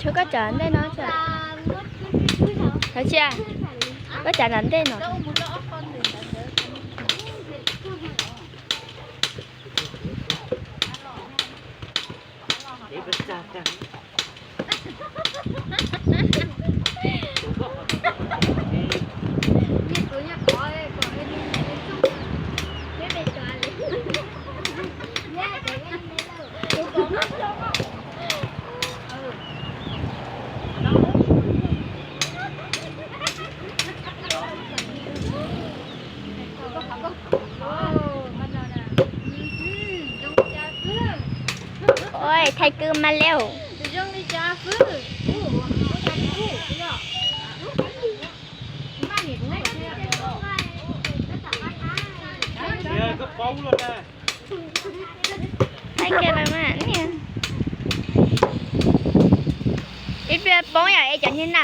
Tshuav koj tsam ntej no, Hauv Tsia, koj tsam nram ntej no. Ua, thaij kwv mas lawm. Thaij kiag lawm mas niam. Ib pliag poob yom es cov niag na.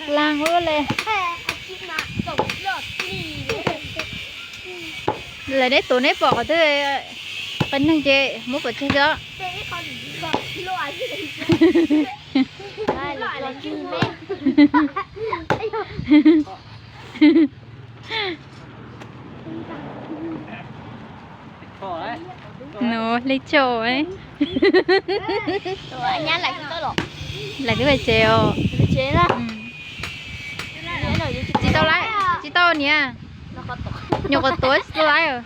Laag ua le. Lawv neb tuav neb pom qhov twg, qias neeg ces muab pov tseg xwb. No, lej tsau. Lawv twb pais tsev os. Tsis tau lawm, tsis tau niam. Nyuam qhuav tuav tsis tau lawm.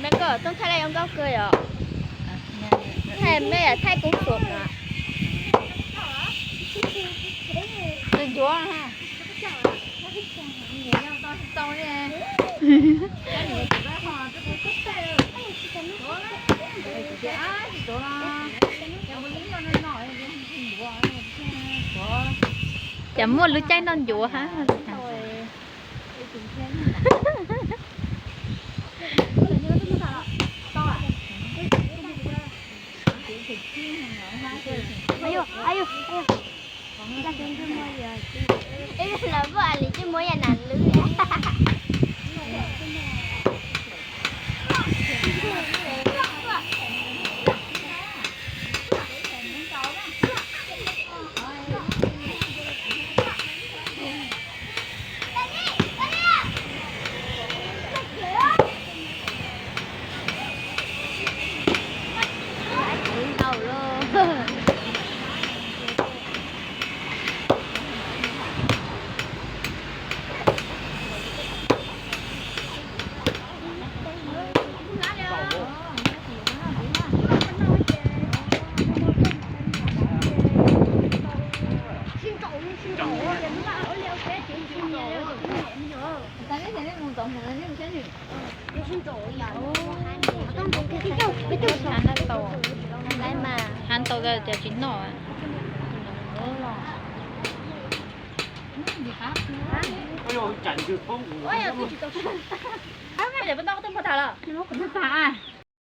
Mej koj tooj thaij laj zoo nkauj kawg yom. Thaij mej thaij kub xuam na. Tus ncuav. Cas muaj lub caij noj ncuav hab. Lawv muaj li coj muab yam nas lwb. Hab tau tias tsis noj. Ntau tas.